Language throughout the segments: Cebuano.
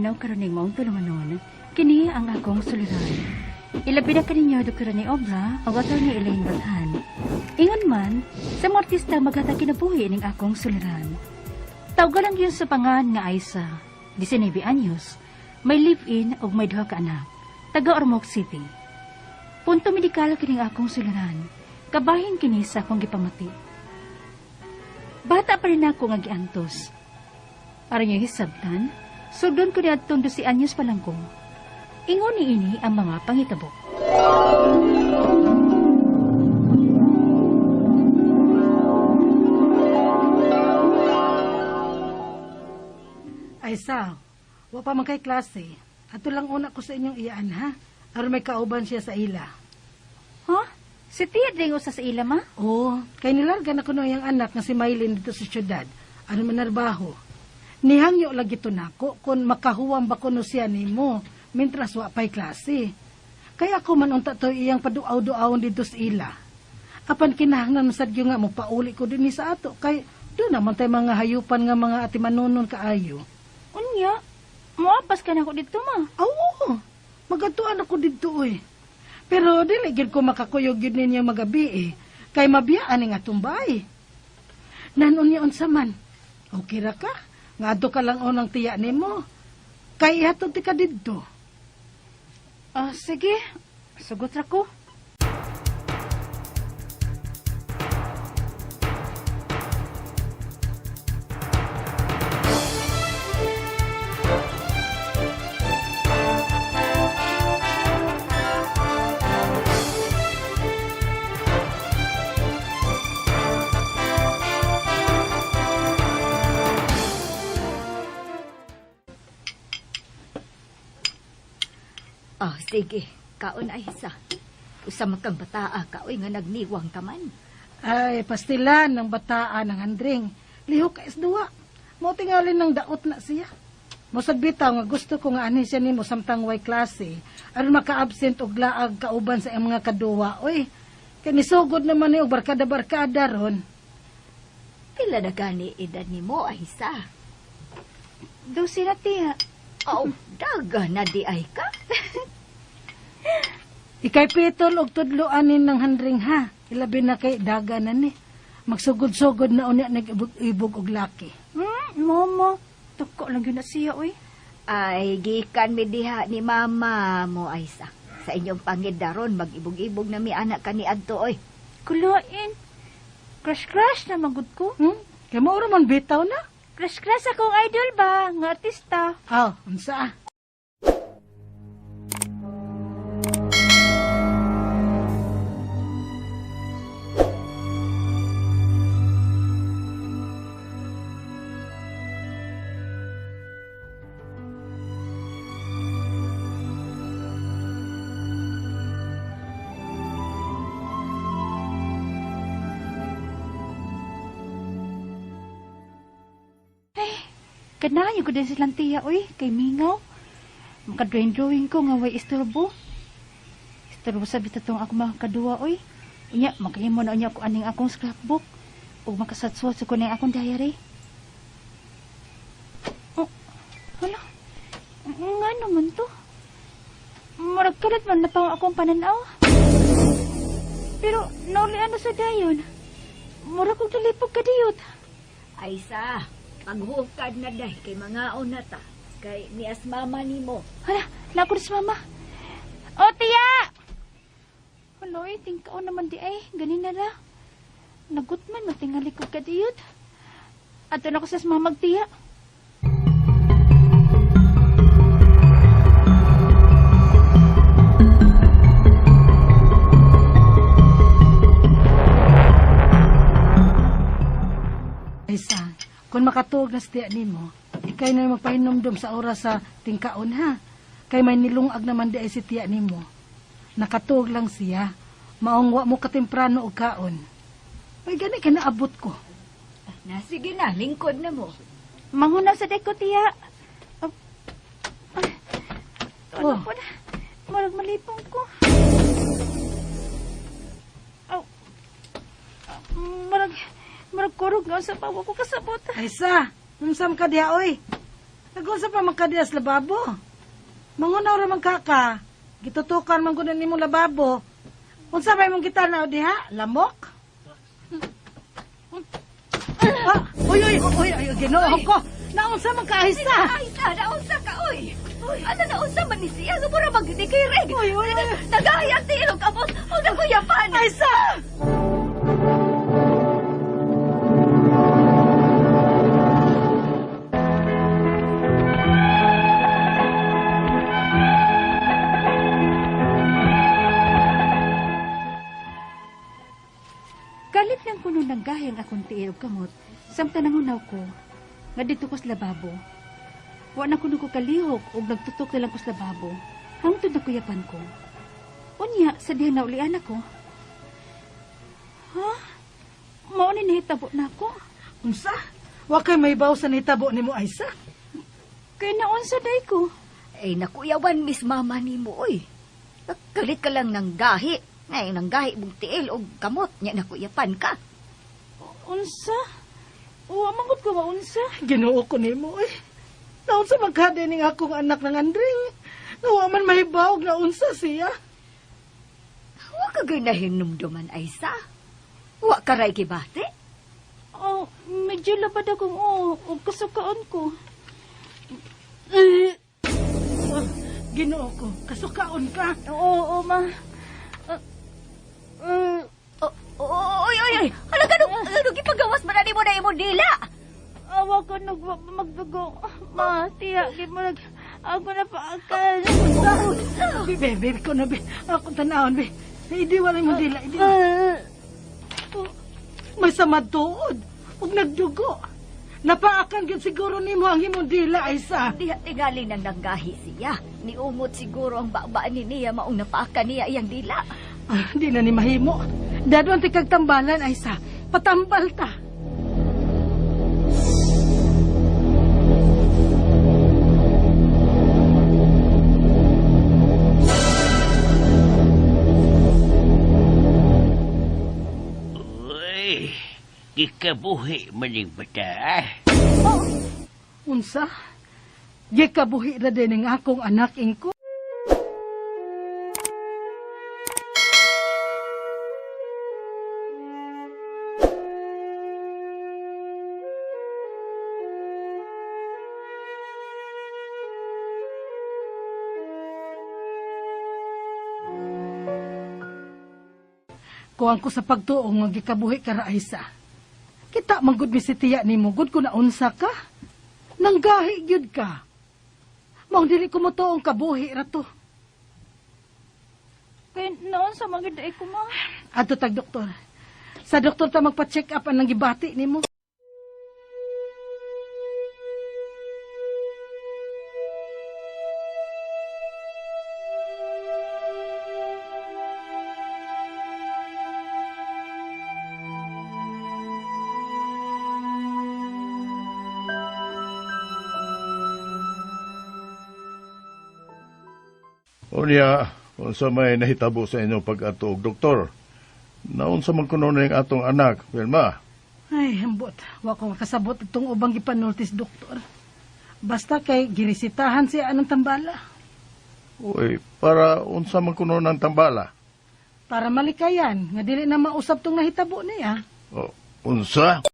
nagpaminaw karon ning maong tulumanon, kini ang akong suliran. Ilabi na kaninyo Dr. ni Obra, ang ni Elaine Bathan. Ingon man, sa mga artista maghatag kinabuhi ning akong suliran. Tawga lang yun sa pangan nga Aisa, 19 anyos, may live-in ug may duha ka anak, taga Ormoc City. Punto medikal kining akong suliran, kabahin kini sa akong gipamati. Bata pa rin ako nga giantos. Aron yung hisabtan, sugdon ko niadtong 12 anyos pa lang ko. Ingon ni ini ang mga pangitabo. Ay sa, wa pa man kay klase. Ato lang una ko sa inyong iyaan ha. Aron may kauban siya sa ila. Ha? Si Tia ding usa sa ila ma? Oo, kay nilarga na kuno iyang anak nga si Mylene dito sa syudad. Ano manarbaho. Nihangyo lagi to nako kung makahuwam ba kuno siya nimo mintras wa pa'y klase. Kaya ako man unta to iyang paduaw-duawon dito sa ila. Apan kinahanglan sad gyud nga mo pauli ko dinhi sa ato kay do naman tay mga hayupan nga mga atimanunon kaayo. Unya, moapas ka na ako dito ma. Oo, magatuan ako dito oy. Pero dili gyud ko makakuyog gyud ninyo magabi eh. Kay mabiyaan ni nga tumbay. Nanon niya unsa man. Okay ra ka? Nga adto ka lang unang tiya nimo. Kay ihatod ti ka didto. Ah, sige. Sugot ra ko. Oh, sige. Kaon ay isa. Usa man kang bataa ka, oy, nga nagniwang ka man. Ay, pastilan ng bataan ng handring. Lihok ka isduwa. Mo tingalin ng daot na siya. Mosad bitaw nga gusto ko nga ani siya nimo samtang way klase. Aron maka-absent og laag kauban sa iyang mga kaduwa. Oy, kay nisugod naman ni og barkada-barkada ron. Pila na gani edad nimo ay isa. 12 na tiya. Aw, daga na di ay ka. Ikay pitol og tudlo anin ng handring ha. Ilabi na kay daga na ni. Magsugod-sugod na unya nag-ibog og laki. Mama, tuko lang yun na siya oy. Ay, gikan mi diha ni mama mo ay isa. Sa inyong pangidaron, mag-ibog-ibog na mi anak ka ni adto oy. Kulain. Crush-crush na magud ko. Kay mao ra man bitaw na. Crush-crush akong idol ba, nga artista. Aw, unsa ah? Kanayo ko din silang tiya, oy, kay mingaw. Maka-drawing-drawing ko nga way isturbo. Isturbo sa bitatong ako mga kaduwa, oy. Unya, makahimo na unya ako aning akong scrapbook. Ug makasatswat sa ko na akong diary. Oh, hala. Nga naman to. Murag kalat man na pa akong pananaw. Pero naulian na sa dayon. Murag kong talipog kadiyot. Ay sa, paghukad na day kay mangaon na ta. Kay nias mama nimo. Hala, nako si mama. O, tiya! Hala, oy, tingkao naman di ay. Ganin na la. Nagutman, matingali ko kadiyot. Ato na ko sa mamag tiya. Isa, kung makatuog na sa tiya nimo, ikay na magpahinomdom sa oras sa tingkaon ha. Kay may nilungag naman di ay si tiya nimo. Nakatuog lang siya. Maong wa mo katemprano og kaon. Ay gani ka naabot ko. Na sige na, lingkod na mo. Manguna sa deko, tiya. Oh. Ay, Oh. ano po na? Murag malipong ko. Oh. Murag, murag kurog nga sa pawa ko kasabot. Ay sa, unsam ka diha oy. Nagunsa pa man ka diha sa lababo? Mangunaw ra man ka ka. Gitutukan man gud nimo lababo. Unsa may mong gitanaw diha? Lamok? Ah, uy, uy, uy, uy, Ginoo ko. Naunsa man ka, Aisa? Aisa, naunsa ka, uy. Ano naunsa man ni siya? Mura magdikirig. Uy, uy, uy. Nagahiyang tiilog kamot. O nakuyapan. Aisa! Kalit lang kuno ng gahing akong tiil og kamot, samtang nangunaw ko, nga dito ko sa lababo. Wa na kuno ko kalihok og nagtutok na lang ko sa lababo, hangtod nakuyapan ko. Unya, sa diha naulian ako. Ha? Mao ni nahitabo na ako. Unsa? Wa kay may baw sa nahitabo nimo, Aisa? Kay naunsa day ko. Eh, nakuyawan, Miss Mama nimo, oy. Kalit ka lang ng gahi. Ngay, nang gahi mong tiil og kamot. Nya, nakuyapan ka. Unsa? Wa manggod ko maunsa. Ginoo ko nimo, eh. Naunsa man ka ning akong anak ng Andring. Nawa man mahibawog naunsa siya. Wa ka gay nahinumduman, Aisa. Wa ka ray gibati. Oh, medyo labad akong oo, og kasukaan ko. Oh, Ginoo ko, kasukaon ka. Oo, oo, ma. Oh, oh, oy, oy, oy. Hala ka nung, nung ipagawas man na nimo na imong dila. Awa ko magdugo. Ma, tiya, gid mo nag... Ako na paakal. Be, be, be, ko na, be. Ako tanawon, be. Idiwa na imong dila, idiwa. Oh, may samad tuod. Ug nagdugo. Napaakan gyud siguro nimo ang imong dila, Aisa. Diha tingali nang nanggahi siya. Niumot siguro ang baba ni niya maong napaakan niya iyang dila. Ah, di na ni mahimo. Dadon ti kag tambalan, Aisa. Patambal ta. Uy, gikabuhi maning bata. Unsa? Gikabuhi ra din ang akong anak ingko. Kuwang ko sa pagtuo nga gikabuhi ka ra, Aisa. Kita man gud mi si tiya nimo, gud ko naunsa ka. Nanggahi gyud ka. Maong dili ko motuong kabuhi ra to. Kay naunsa man gyud ko, ma. Adto tag doktor. Sa doktor ta magpa-check up ang gibati nimo. Unya, unsa may nahitabo sa inyong pag-ato og doktor? Naunsa man kuno ning atong anak, Wilma? Ay, hambot. Wa ko makasabot itong ubang gipanultis, doktor. Basta kay giresitahan siya anong tambala. Uy, para unsa man kuno ng tambala? Para malikayan, nga dili na mausap tong nahitabo niya. O, unsa?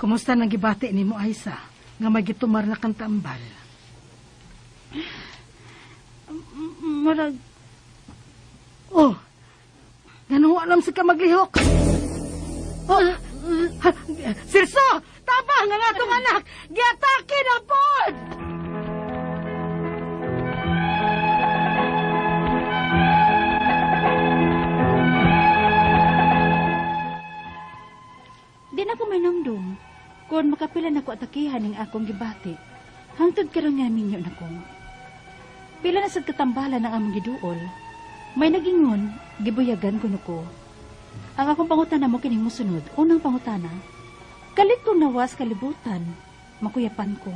Kumusta nang gibati nimo, Aisa? Nga may gitumar na kang tambal. Murag, Oh, ganun alam si ka maglihok. Oh, ha, Sirso! Tabang ang atong anak! Giatake na pod! Di na ko may namdum. Kung makapila pila nako atakihan ning akong gibati. Hangtod karon nga minyo na ko. Pila na sad katambalan ang among giduol. May nagingon, gibuyagan kuno ko. Ang akong pangutana mo kining mosunod. Unang pangutana, kalit kong nawas kalibutan, makuyapan ko.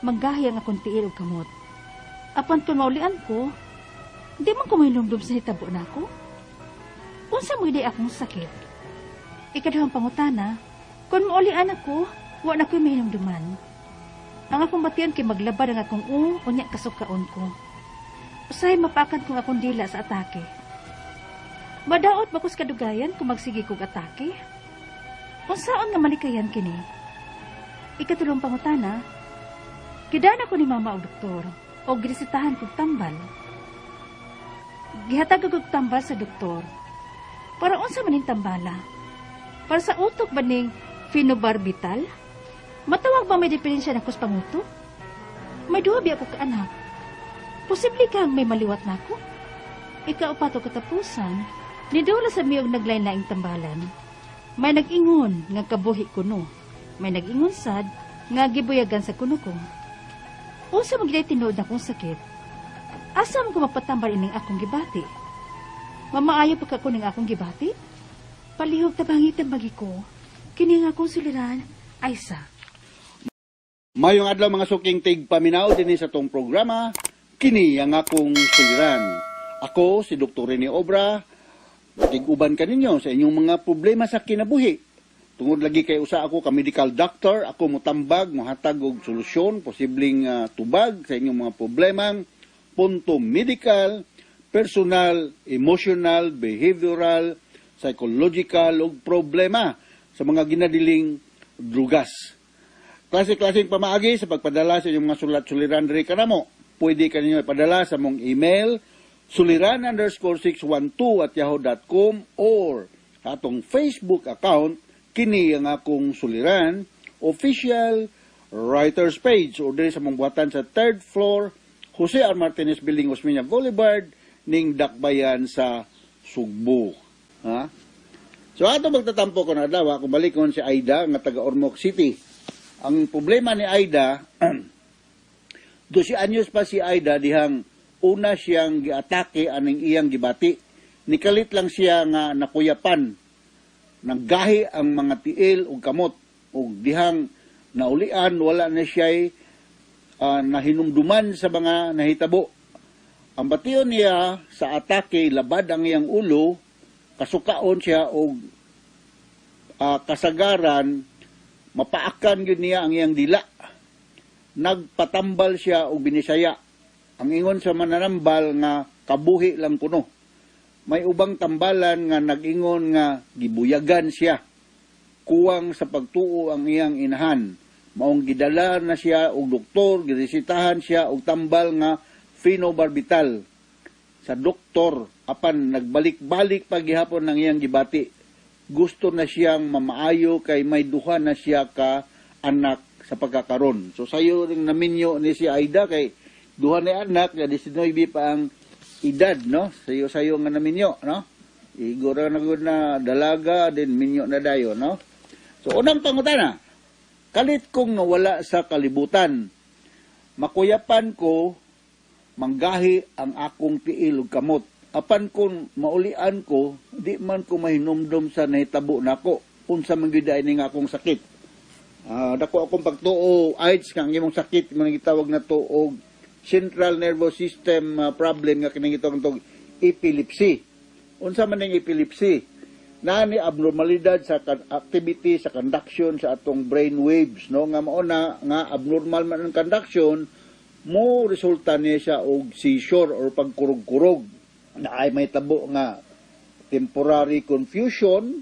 Manggahi ang akong tiil ug kamot. Apan kung maulian ko, di man ko mahinumdum sa hitabo nako. Unsa mo di akong sakit? Ikaduhang pangutana, kung maulian ako, wa na ko'y mahinumduman. Ang akong bation kay maglabad ang akong unya kasukaon ko. Usahay mapakan kong akong dila sa atake. Madaot ba ko sa kadugayan kung magsige kog atake? Unsaon nga malikayan kini? Ikatulong pangutana, gidana ko ni mama og doktor o giresetahan kog tambal. Gihatag og tambal sa doktor. Para unsa man ning tambala? Para sa utok ba ning phenobarbital? Matawag ba may diferensya na sa pangutok? May duha biya ko ka anak. Posible kang may maliwat nako? Ikaupat o katapusan, nidula sa miyog naglain-laing tambalan. May nag-ingon nga kabuhi kuno. May nag-ingon sad nga gibuyagan sa kuno ko. Unsa man gyud tinuod na kong sakit? Asa man ko magpatambal ining akong gibati? Mamaayo pa ka ko ning akong gibati? Palihog tabangi tambagi ko. Kini nga akong suliran, Aisa. Mayong adlaw, mga suking tigpaminaw, dinhi sa tong programa "Kini ang Akong Suliran". Ako si Dr. Rene Obra, tig-uban kaninyo sa inyong mga problema sa kinabuhi. Tungod lagi kay usa ako ka medical doctor, ako mutambag, mohatag og solusyon, posibleng tubag sa inyong mga problemang punto medical, personal, emotional, behavioral, psychological ug problema sa mga ginadiling drugas. Klase-klaseng pamaagi sa pagpadala sa inyong mga sulat suliran diri kanamo. Pwede kaninyo ipadala sa mong email suliran_612@yahoo.com or sa atong Facebook account, "Kini ang Akong Suliran Official Writers Page, or diri sa mong buhatan sa third floor, Jose R. Martinez Building, Osmeña Boulevard, ning Dakbayan sa Sugbo. Ha? So ato magtatampo ko na adlaw, kung balikon si Aida nga taga Ormoc City. Ang problema ni Aida, 12 anyos pa si Aida dihang una siyang giatake aning iyang gibati. Nikalit lang siya nga nakuyapan. Naggahi ang mga tiil ug kamot ug dihang naulian, wala na siya'y nahinumduman sa mga nahitabo. Ang bation niya sa atake, labad ang iyang ulo, kasukaon siya og kasagaran mapaakan gyud niya ang iyang dila. Nagpatambal siya og binisaya. Ang ingon sa mananambal nga kabuhi lang kuno. May ubang tambalan nga nag-ingon nga gibuyagan siya. Kuwang sa pagtuo ang iyang inahan. Maong gidala na siya og doktor, giresetahan siya og tambal nga phenobarbital sa doktor, apan nagbalik-balik pa gihapon ng iyang gibati. Gusto na siyang mamaayo kay may duha na siya ka anak sa pagkakaron. So sayo ring naminyo ni si Aida kay duha na anak nga 19 pa ang edad, no? Sayo-sayo nga naminyo, no? Igora na gud na dalaga din, minyo na dayon, no? So unang pangutana, kalit kong nawala sa kalibutan, makuyapan ko, manggahi ang akong tiil ug kamot. Apan kung maulian ko, di man ko mahinumdum sa nahitabo nako. Unsa man gyud ay ning akong sakit? Dako akong pagtuo, AIDS, nga ang imong sakit mo gitawag na to og central nervous system problem nga kining gitawag og epilepsy. Unsa man ning epilepsy? Naa ni abnormalidad sa activity sa conduction sa atong brain waves, no, nga mao na nga abnormal man ang conduction, mo resulta niya siya og seizure or pagkurog-kurog na ay may tabo nga temporary confusion.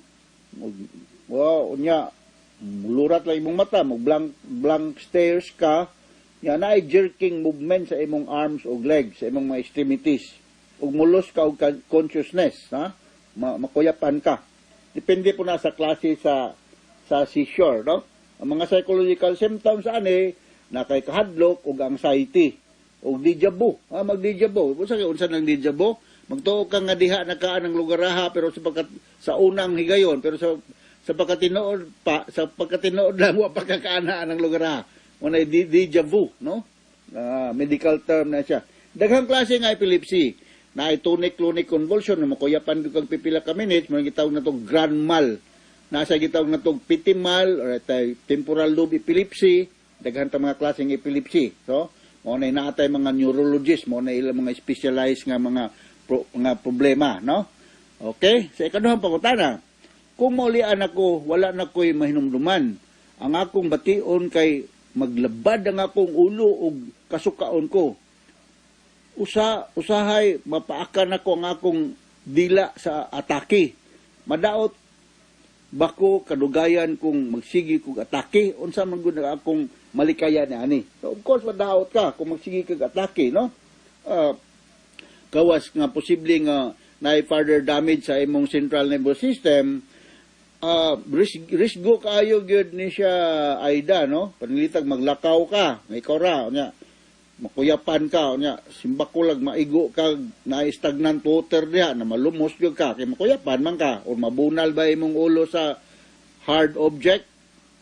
Wow, unya mulurat lang imong mata, mo blank blank stares ka, nya naay jerking movement sa imong arms ug legs, sa imong mga extremities, ug mulos ka og consciousness, ha. Makuyapan ka. Depende po na sa klase sa seizure, no. Ang mga psychological symptoms ani na kay kahadlok ug anxiety ug deja vu, ha. Mag deja vu, unsa kay unsa nang deja vu? Magtuo ka nga diha na ka ang lugar ha, pero sa pagkat sa unang higayon, pero sa Sa pagkatinuod pa, sa pagkatinuod lang wa pa kakaana ang lugar ha. Mao na deja vu, no? Medical term na siya. Daghang klase nga epilepsy. Na tonic-clonic convulsion na makuyapan kag pipila ka minutes, mo gitawag na to grand mal. Nasa gitawag na to petit mal or tay temporal lobe epilepsy. Daghan ta mga klaseng epilepsy. So, mao na naatay mga neurologist, mao na ilang mga specialized nga mga nga problema, no? Okay? Sa ikaduhang pangutana, kung maulian ako, wala na ko'y mahinumduman. Ang akong bation kay maglabad ang akong ulo ug kasukaon ko. Usahay mapaakan ako ang akong dila sa atake. Madaot bako kadugayan kung magsigi kog atake, unsa man gud ang akong malikaya ni ani? So of course madaot ka kung magsigi kag atake, no? Gawas nga posible nga naay further damage sa imong central nervous system, risgo kaayo gyud ni siya, Aida, no? Panilitag maglakaw ka, may ikaw ra, unya makuyapan ka, unya simbako lag maigo ka, naay stagnant water diha na malumos gyud ka kay makuyapan man ka or mabunal ba imong ulo sa hard object,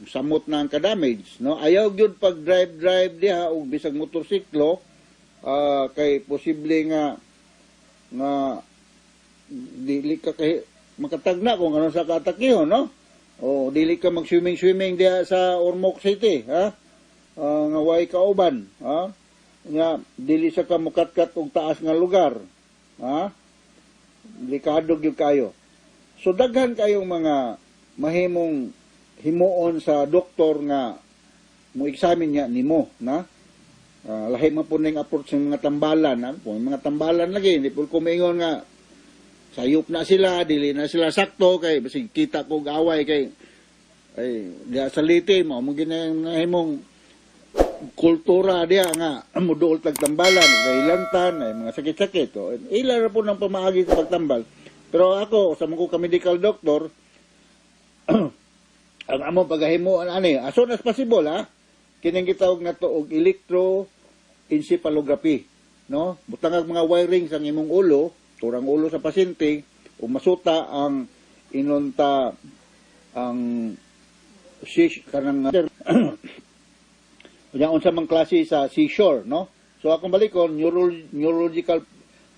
samot na ang ka-damage, no? Ayaw gyud pag drive drive diha og bisag motorsiklo, kay posible nga nga dili ka kay makatagna kung ano sa katakihon, no? O dili ka mag-swimming swimming diha sa Ormoc City, ha? Nga way kauban, ha? Nga dili sa ka mukatkat og taas nga lugar, ha? Delikado gyud kayo. So daghan kayong mga mahimong himuon sa doktor nga mo examine niya nimo, na? Lahi man po ning approach ng mga tambalan, ha? Kung mga tambalan lagi, hindi po ko maingon nga sayop na sila, dili na sila sakto kay basig kita ko away kay ay diha sa Leyte mo mo ginahimong kultura diha nga muduol tag tambalan, kahilantan, ay mga sakit-sakit. So, ila ra po ng pamaagi sa pagtambal. Pero ako, sa mga ka medical doctor, ang among pagahimo ani as soon as possible, ha, kining gitawag na to og electroencephalography, no? Butang ang mga wiring sa imong ulo, turang ulo sa pasyente ug masuta ang inonta ang sis kanang unya unsa man klase sa seizure, no? So akong balikon, neurological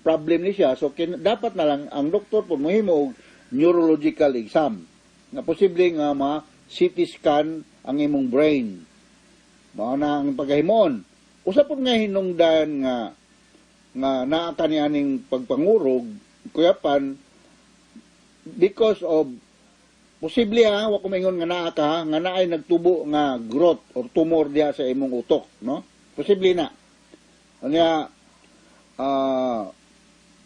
problem ni siya, so dapat na lang ang doktor po mohimo og neurological exam nga posible nga ma CT scan ang imong brain. Mao na ang pagahimon. Usa pud nga hinungdan nga nga naa kani aning pagpangurog, kuyapan, because of posible, ha, wa ko maingon nga naa ka, nga naay nagtubo nga growth or tumor diha sa imong utok, no? Posible na. Anya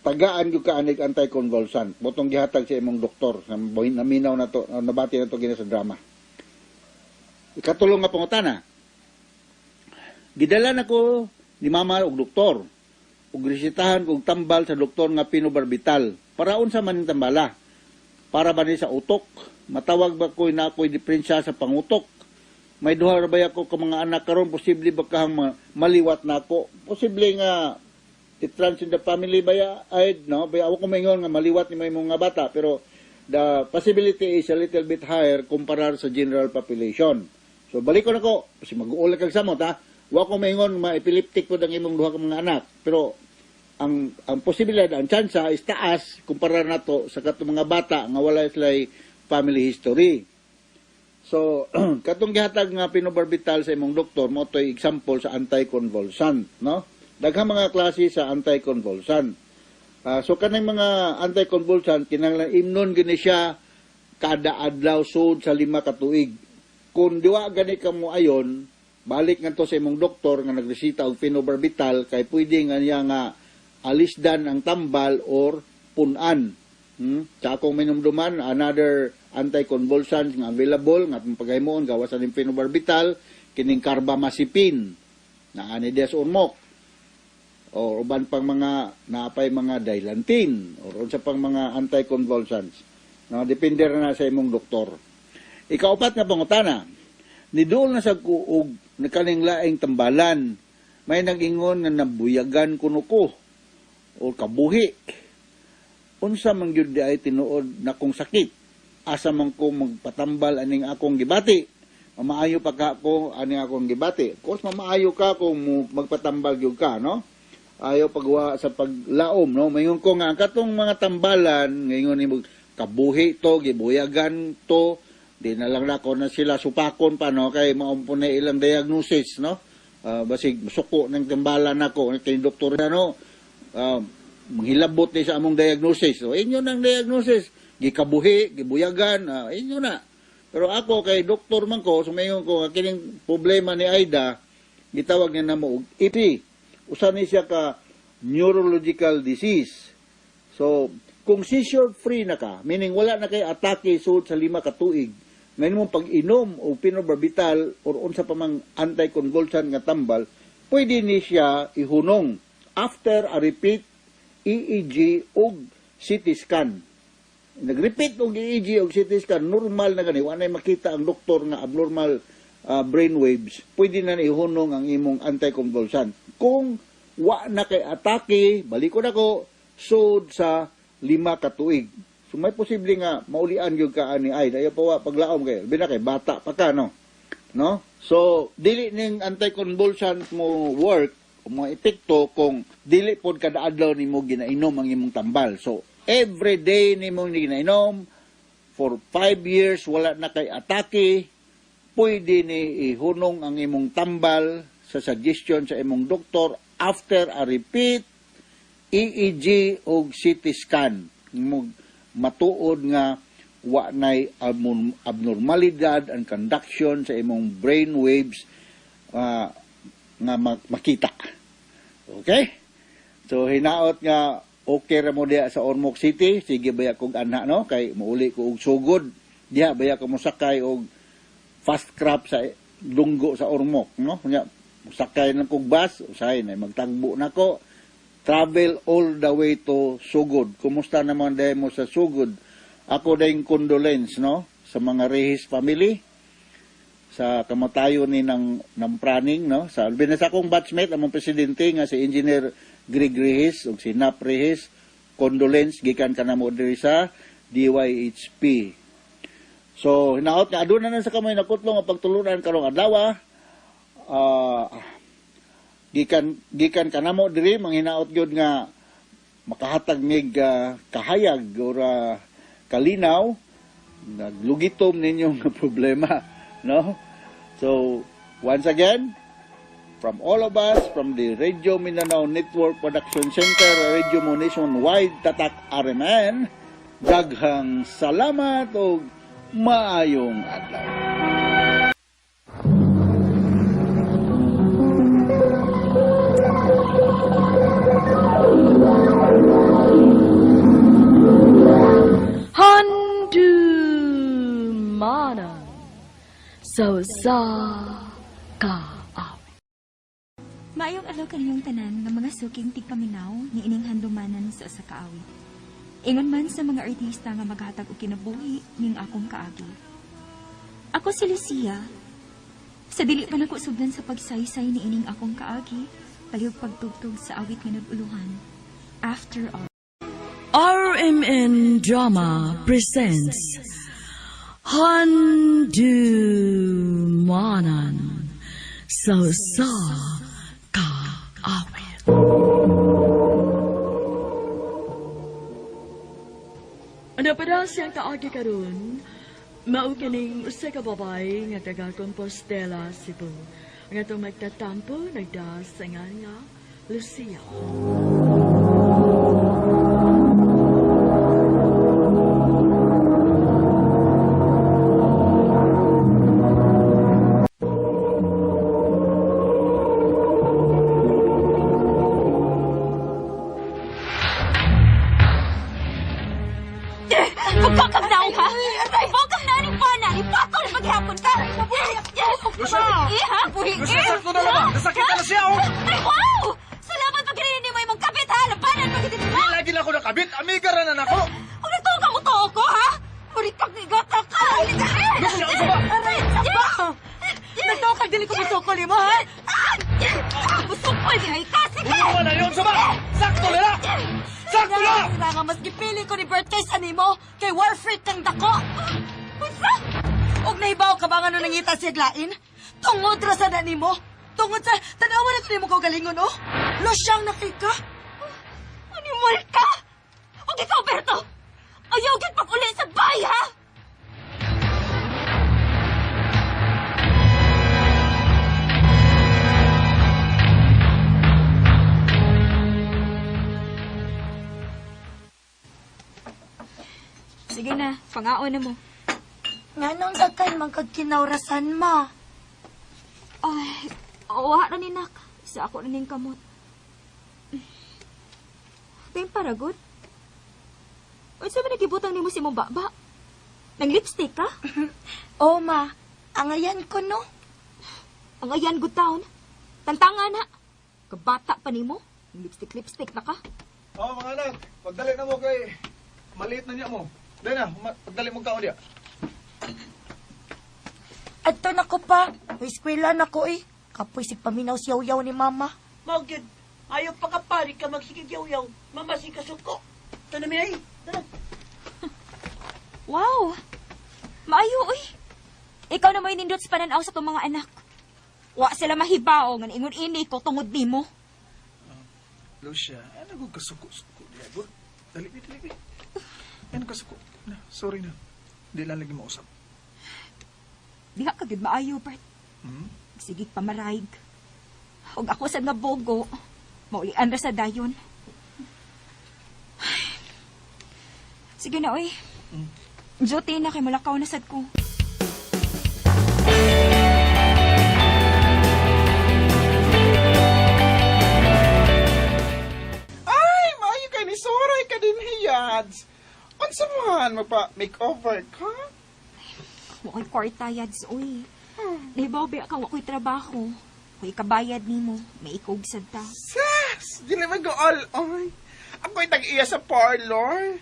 tagaan gyud ka anig anticonvulsant botong gihatag sa imong doktor sa naminaw na to, nabati na to gina sa drama. Ikatulong nga pangutana: Gidala nako ni mama og doktor ug resetahan kog tambal sa doktor nga phenobarbital. Para unsa man ning tambala? Para ba ni sa utok? Matawag ba ko'y na ako'y diferensya sa pangutok? May duha ra ba ako ka mga anak karon, posible ba kahang maliwat na ako? Posible nga it runs in the family ba ya ay, no? Baya ako ko maingon nga maliwat ni may mga bata, pero the possibility is a little bit higher kumpara sa general population. So balik ko nako, kasi mag-uol kag samot, ha. Wa ko maingon ma-epileptic pod ang imong duha ka mga anak, pero ang posibilidad, ang tsansa is taas kumpara nato sa katong mga bata nga wala sila family history. So, katong gihatag nga phenobarbital sa imong doktor, mo to'y example sa anticonvulsant, no? Daghang mga klase sa anticonvulsant. So kanang mga anticonvulsant kinahanglan imnon gini siya kada adlaw sud sa 5 ka tuig. Kung diwa gani ka mo ayon, balik ngadto sa imong doktor nga nagresita og phenobarbital kay pwede nga niya nga alisdan ang tambal or punan. Sa akong minumduman, another anticonvulsants nga available nga atong paghimuon gawas sa phenobarbital, kining carbamazepine na ani diya sa Ormoc or uban pang mga naapay mga Dilantin or unsa pang mga anticonvulsants. No, depende ra na sa imong doktor. Ikaupat nga pangutana: Niduol na sa kuog nakaning laing tambalan. May nag-ingon nga nabuyagan kuno ko o kabuhi. Unsa man gyud di ay tinuod na kong sakit? Asa man ko magpatambal aning akong gibati? Mamaayo pa ka ko aning akong gibati. Of course, mamaayo ka kung magpatambal gyud ka, no? Ayaw pagwa sa paglaom, no? Maingon ko nga ang katong mga tambalan, ngayon nimo kabuhi to, gibuyagan to, di na lang nako na sila supakon pa, no? Kay maumpon na ilang diagnosis, no? Basig suko ng tambalan nako kay doktor na, no? Manghilabot ni sa among diagnosis. So, inyo nang diagnosis, gikabuhi, gibuyagan, inyo na. Pero ako kay doktor man ko, sumingon ko nga kining problema ni Aida, gitawag niya namo og EP. Usa ni siya ka neurological disease. So, kung seizure free na ka, meaning wala na kay atake sud sa 5 ka tuig, ngayon mo pag-inom og phenobarbital or unsa pa mang anticonvulsant nga tambal, pwede ni siya ihunong after a repeat EEG og CT scan. Nag-repeat og EEG og CT scan, normal na gani, wala na makita ang doktor nga abnormal brain waves, pwede na ihunong ang imong anticonvulsant. Kung wa na kay atake, balikon ako, sud sa 5 ka tuig. So may posible nga maulian gyud ka ani ay dayo pa wa paglaom kay labi na kay bata pa ka, no? No? So dili ning anticonvulsant mo work o mga epekto kung dili pod kada adlaw nimo ginainom ang imong tambal. So every day nimo ginainom for 5 years wala na kay atake, pwede ni ihunong ang imong tambal sa suggestion sa imong doktor after a repeat EEG og CT scan. Matuod nga wa nay abnormalidad ang conduction sa imong brain waves nga makita. Okay? So hinaot nga okay ra mo diha sa Ormoc City, sige baya kog anha, no, kay muuli ko og sugod. Diha baya ko mosakay og fast craft sa dunggo sa Ormoc, no? Nya mosakay lang kog bus, usahay na magtagbo nako. Travel all the way to Sugod. Kumusta naman dahil mo sa Sugod? Ako dahil condolence, no, sa mga Reyes family sa kamatayon ni ng praning, no, sa binasa akong batchmate among presidente nga si Engineer Greg Reyes ug si Nap Reyes, condolence gikan kanamo diri sa DYHP. So hinaot nga aduna na sa kamay nakutlo nga pagtulunan karong adlaw. Gikan kanamo diri manghinaot gyud nga makahatag mig kahayag or kalinaw naglugitom ninyong problema, no? So once again, from all of us from the Radio Mindanao Network Production Center, Radio Mo Nationwide, Tatak RMN, daghang salamat og maayong adlaw. Handumanan sa usa ka awit. Maayong adlaw kaninyong tanan nga mga suking tigpaminaw ni ining handumanan sa usa ka awit. Ingon man sa mga artista nga maghatag og kinabuhi ning akong kaagi. Ako si Lucia. Sa dili pa nako sugdan sa pagsaysay ni ining akong kaagi, palihog pagtugtog sa awit nga nag-uluhan. After all. RMN Drama presents Handumanan sa usa ka awit. Ano pa daw siyang kaagi karon? Mao kining usa ka babae nga taga Compostela, Cebu. Ang atong magtatampo nagdaas sa ngan nga Lucia. Pagkakamnaw ka! Pagkakamnaw ni Pana! Ipatol maghapon ka! Lucia! Iha! Lucia, sakto na lang ba? Nasakit na siya, oh! Ay, wow! Salamat pag mo imong kapit, ha! Labanan pag Di lagi na ako nakabit. Amiga ra na nako. Kung nagtuo ka mo to ko, ha? Murit kag igata ka! Lucia, unsa ba? Aray, ba? Nagtuo kag dili ko musukol mo, ha? Musukol di ay ka! Sige! Ulo na yun, unsa ba? Sakto na lang! Sakto na! Nga mas gipili ko ni Bert kaysa nimo, kay war freak kang dako. Unsa? Og nahibaw ka ba nga nung nangita siya glain? Tungod ra sa na nimo. Tungod sa tanawa na ko nimo kaugalingon, oh. Losyang na kay ka. Animal ka! Og ikaw, Berto! Ayaw gid pag-uli sa bay, ha? Sige na, pangaon na mo. Nganong dagkan man kag kinawrasan, ma? Ay, wa ra ni nak. Sa ako na ning kamot. Ting paragot. Unsa man nagibutang nimo si mong baba? Nang lipstick ka? Oh, ma. Angayan ko, no? Ang ayan good town. Tantanga na. Kabata pa nimo. Lipstick na ka. Oh, mga anak, pagdali na mo kay maliit na niya mo. Dali na, pagdali mong kaon diya. Adto na ko pa. May eskwela na ko, eh. Kapoy sig paminaw siyaw-yaw ni mama. Mao gyud. Ayaw pa ka pari ka magsigig yaw-yaw. Mama si kasuko. Tana mi ay. Tana. Wow! Maayo, uy. Ikaw na mo'y nindot sa pananaw sa itong mga anak. Wa sila mahibao nga ingon ini ko tungod nimo. Lucia, ano ko kasuko-suko diya? Good. Dali, bi, dali, bi. Ano kasuko? Na, sorry na. Di lang lagi mausap. Diha ka gid maayo, Bert. Hmm? Sige pamaraig. Og ako sa nga bogo, maulian ra sa dayon. Ay. Sige na, oy. Duty na kay mulakaw na sad ko. Ay, maayo kay ni Soray ka din, Hiyads. Unsa man, magpa-makeover ka? Wa ko'y kwarta, yads, oy. Nahibaw ba ka, wa ko'y trabaho. Ko'y kabayad nimo, may ikog sad ta. Sas! Dili man go all oy. Ako'y tag-iya sa parlor.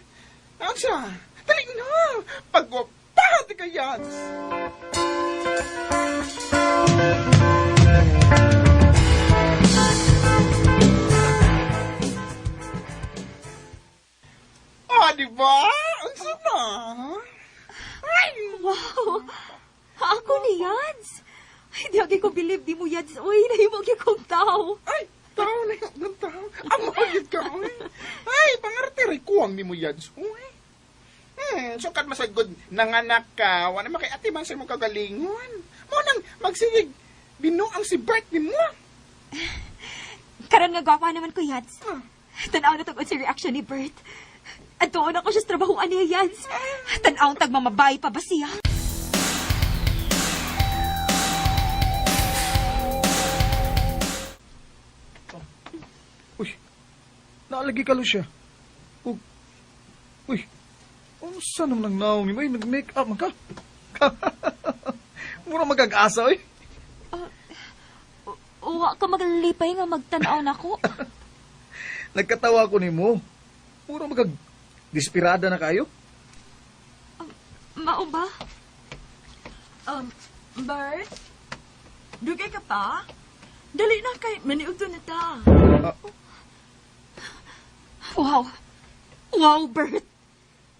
Unsa? Dali na! Pagwapahan ka, Yads! Ah, di ba? Unsa na? Ay! Wow! Ako ni Yads! Ay, di agi ko believe di mo, Yads. Uy, nahimo gyud kong tao. Ay, tao na yun, tao. Amo gyud ka, oy. Ay, pangartiray kuwang ni mo, Yads, oy. Sukat masagod nanganak ka, wala makiatiman sa imong kagalingon. Mo nang magsigig binuang si Bert ni mo. Karon nga gwapa naman ko, Yads. Tanaw na tungkol sa reaction ni Bert. Adtoon ako siya sa trabahoan niya, Yads. Tanaw tagmamabay pa ba siya? Uy, naalagi ka, Lucia. Uy, unsa naman ang naong ni mo? Ay, nag-make up man ka. Mura magag-asa, oy. Wa ka maglipay nga magtanaw nako. Nagkatawa ko nimo. Mura magag-desperada na kayo. Mao ba? Bert? Dugay ka pa? Dali na kay maniudto na ta. Wow. Wow, Bert.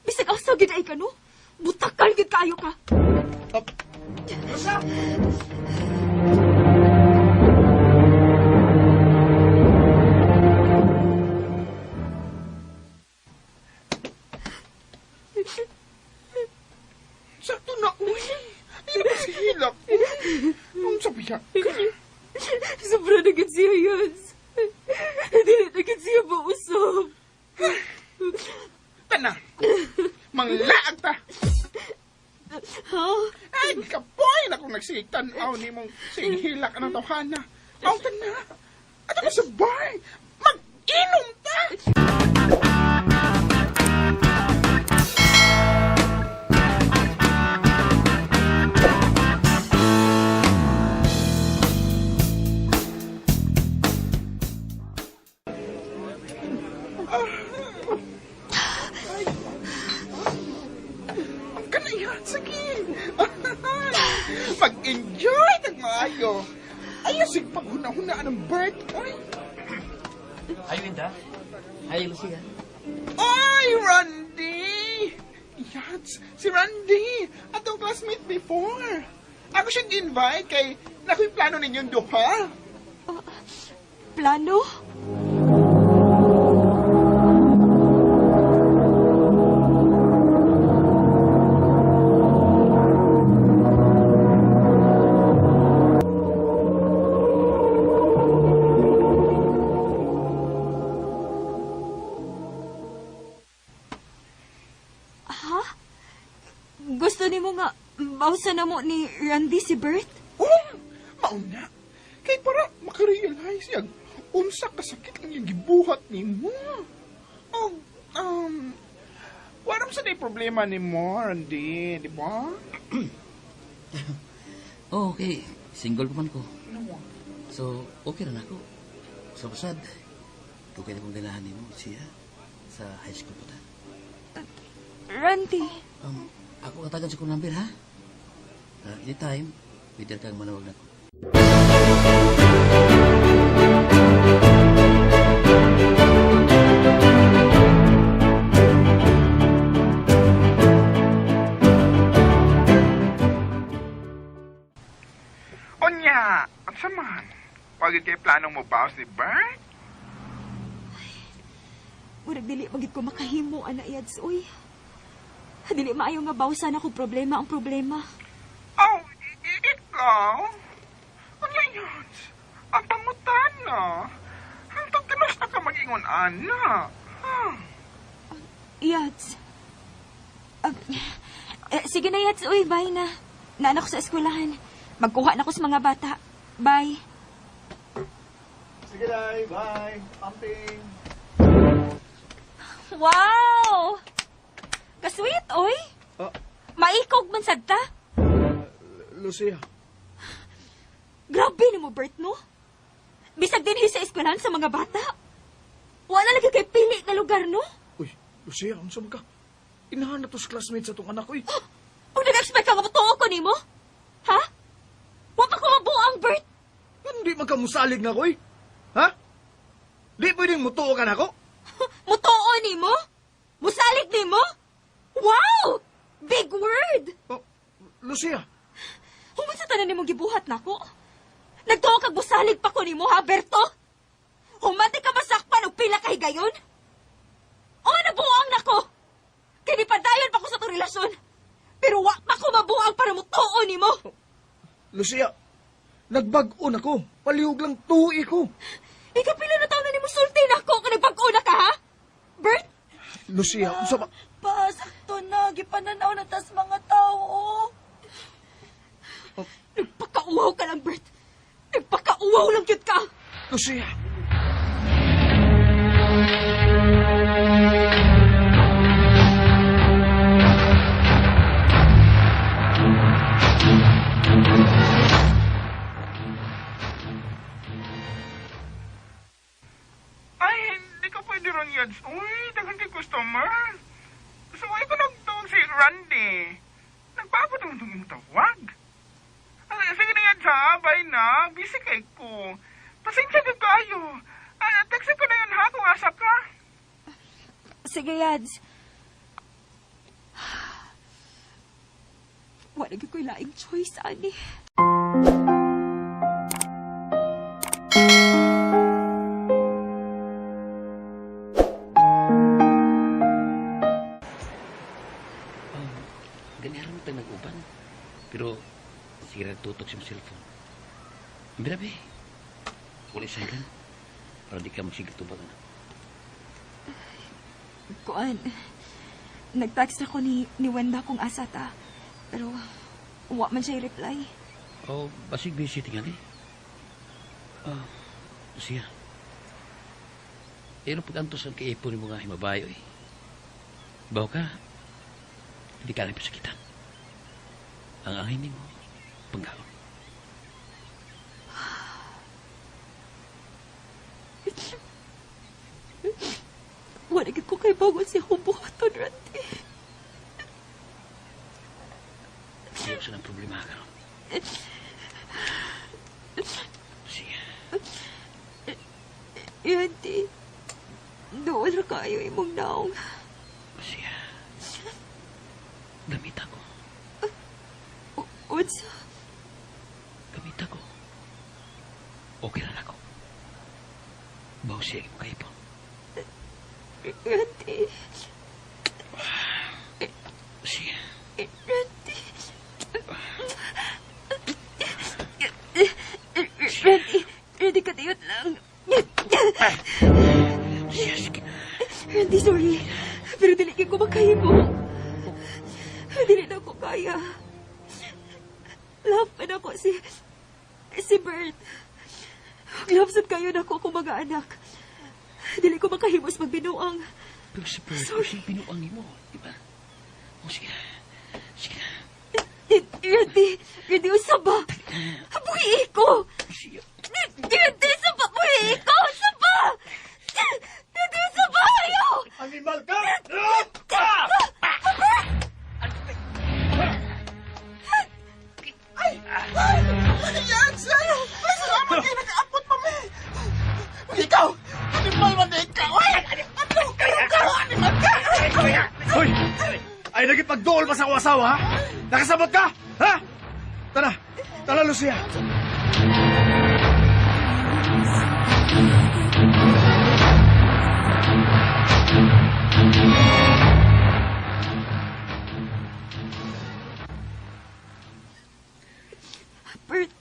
Bisag asa gid ay ka no? Butakal gid kaayo ka. Lucia! Sakto na, uy. Ay, si hilak. Ang sabi niya. Sobra na gid siya, Yads. Dili na gid siya mausap. Tana. Manglaag ta. Ha? Ay, kapoy na kung nagsigig tanaw ni mong sige hilak ang tawhana. Aw, tana. Ato ka sa bar. Mag-inom ta. Ang kanayan, sige. Mag-enjoy tag maayo. Ayaw sig paghuna-hunaan ng birth, oy. Hi, Winda. Hi, Lucia. Oy, Randy! Yats, si Randy! Atong classmate before. Ako siyang invite kay nakoy plano ninyong duha. Plano? Ha? Gusto nimo nga bawsan na mo ni Randy si Bert? Oh, mauna. Kay para makarealize yang unsa kasakit lang yung gibuhat nimo. Oh, wala man sa day problema nimo, Randy, di ba? Oh, okay. Single pa man ko. So, okay na ako. So, pasad, okay na kong ganahan nimo siya sa high school pa ta. Randy. Ako katagan sa kong number, ha? Anytime, pwede kang manawag na ko. Onya, ang saman. Wag kay plano mo ba si Bert? Murag dili magid ko makahimo ana Yads uy. Dili maayo nga bawsan ako problema ang problema. Oh, ikaw? Unya Yads, ang pangutan na. Hantog timas na ka mag-ingon ana. Huh. Yads. Sige na Yads uy, bye na. Naanak ko sa eskwelahan. Magkuha na ko sa mga bata. Bye. Sige, Day. Bye. Amping. Wow! Kasweet, oy! Maikog man sad ta. Lucia. Grabe nimo, Bert, no? Bisag dinhi sa eskwelahan sa mga bata. Wala lagi kay pili nga lugar, no? Uy, Lucia, unsa man ka? Inahan na to sa classmates sa tong anak, uy. O nag-expect ka nga motuo ko nimo? Ha? Wa pa ko mabuang, Bert. Hindi man ka musalig na ko, uy. Ha? Di pwedeng mutuo ka na ko? Mutuo nimo? Musalig nimo? Wow! Big word! Oh, Lucia. Human sa tanan nimong gibuhat nako. Nagtuo kag musalig pa ko nimo, ha, Berto? Human di ka masakpan og pila ka higayon? O, nabuang nako! Kini padayon pa ko sa tong relasyon. Pero wa pa ko mabuang para mutuo nimo. Oh, Lucia, nagbag-o na ko. Palihog lang tuwi ko. Ikaw pila na taon na nimo sulti nako kung nagbag-o na ka, ha? Bert? Lucia, unsa ba? Pa, sakto na. Gipananaw na tas mga tao. Oh. Nagpakauwaw ka lang, Bert. Nagpakauwaw lang yun ka. Lucia! Ay, hindi ko pwede ron, Yads. Uy, daghan kay customer. So, ay ko nagtawag si Randy. Nagpaabot naman itong imong tawag. Ay, sige na, Yads, ha? Bye na. Busy kay ko. Pasensya ka kayo. Ay, text ko na yun, ha? Kung asa ka. Sige, Yads. Wala gyud ko'y laing choice, ani. Ganyan rin tayo nag-uban. Pero, sige na tutok sa cellphone. Grabe. Wala silent. Para di ka magsigil tubag na. Kuan, nag-text ako ni Wenda kung asa ta. Pero, wa man siya reply. Oh, basig busy tingali. Ah, siya. Pero pag-antos ang kaipon ni mga himabayo eh. Bawa ka, hindi ka rin pasakitan. Ang angin mo, panggaon. Wala gid ko kay bago siya buhaton, Randy. Ayaw sa ng problema ka ron. Sige. Randy. Duol ra kaayo imong naong. Lucia. Gamit ako. Unsa? Gamit ako. Okay na ako. Baw siya mo kayo po. Randy. Lucia. Randy. Randy. Randy, katiyot lang. Lucia, sige na. Randy, sorry. Pero dili kay ko makahimo. Dili na ko kaya. Love pa nako si Bert. Love sad kayo nako akong mga anak. Dili ko makahimos magbinuang. Pero si Bert, Sorry. siyang binuang nimo, di ba? O sige na. Sige na. Randy, Randy, unsa ba? Buhi ko! Lucia. Randy, unsa ba? Buhi ko! Unsa ba? Randy, unsa ba? Ayaw! Animal ka! Ay! Ay! Yan, sir! Ay, salamat kayo! Nag-aapot pa mi! Ikaw! Animal man ikaw! Ay! Ano ka? Ikaw! Animal ka! Hoy! Ay, nagipagduol pa sa akong asawa, ha? Nakasabot ka? Ha? Tara! Tara, Lucia! Bert,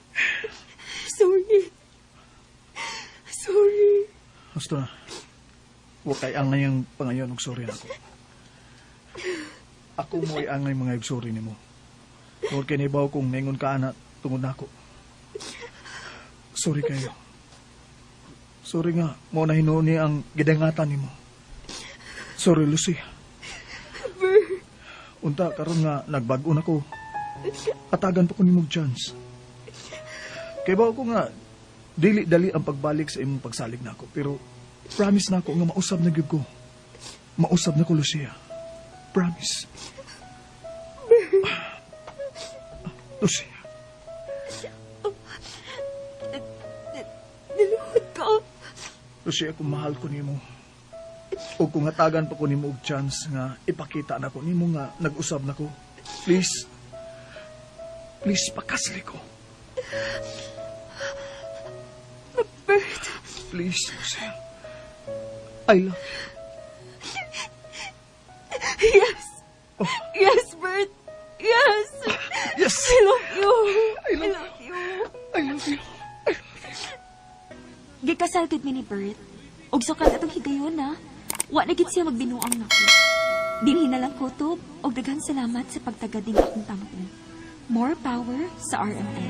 sorry. Sorry. Gusto na. Wa kay angay ang pangayon og sorry nako. Ako mo'y angay mga sorry nimo. Tungod kay nahibaw kong ningon ka ana tungod nako. Sorry kayo. Sorry nga, mo na hinuon ni ang gidangatan nimo. Sorry, Lucy. Bert. Unta karon nga nagbag-o na ko. Atagan pa ko nimo og chance. Kay bawo ko nga dili dali ang pagbalik sa imong pagsalig nako, pero promise nako nga mausab na gyud ko. Mausab na ko, Lucia. Promise. Lucia. Niluhod ka. Lucia, kung mahal ko nimo, o kung hatagan pa ko nimo og chance nga ipakita nako nimo nga nag-usab nako, please, please pakasli ko. Bert. Please, Lucia. I love you. Yes. Yes, Bert. Yes. Yes. I love you. I love you. I love you. Gikasal gud mi ni Bert. Og sukad atong higayon na, wa na gid siya magbinuang nako. Dinhi na lang kutob og daghan salamat sa pagtagad ning akong tampo. More power sa RMN.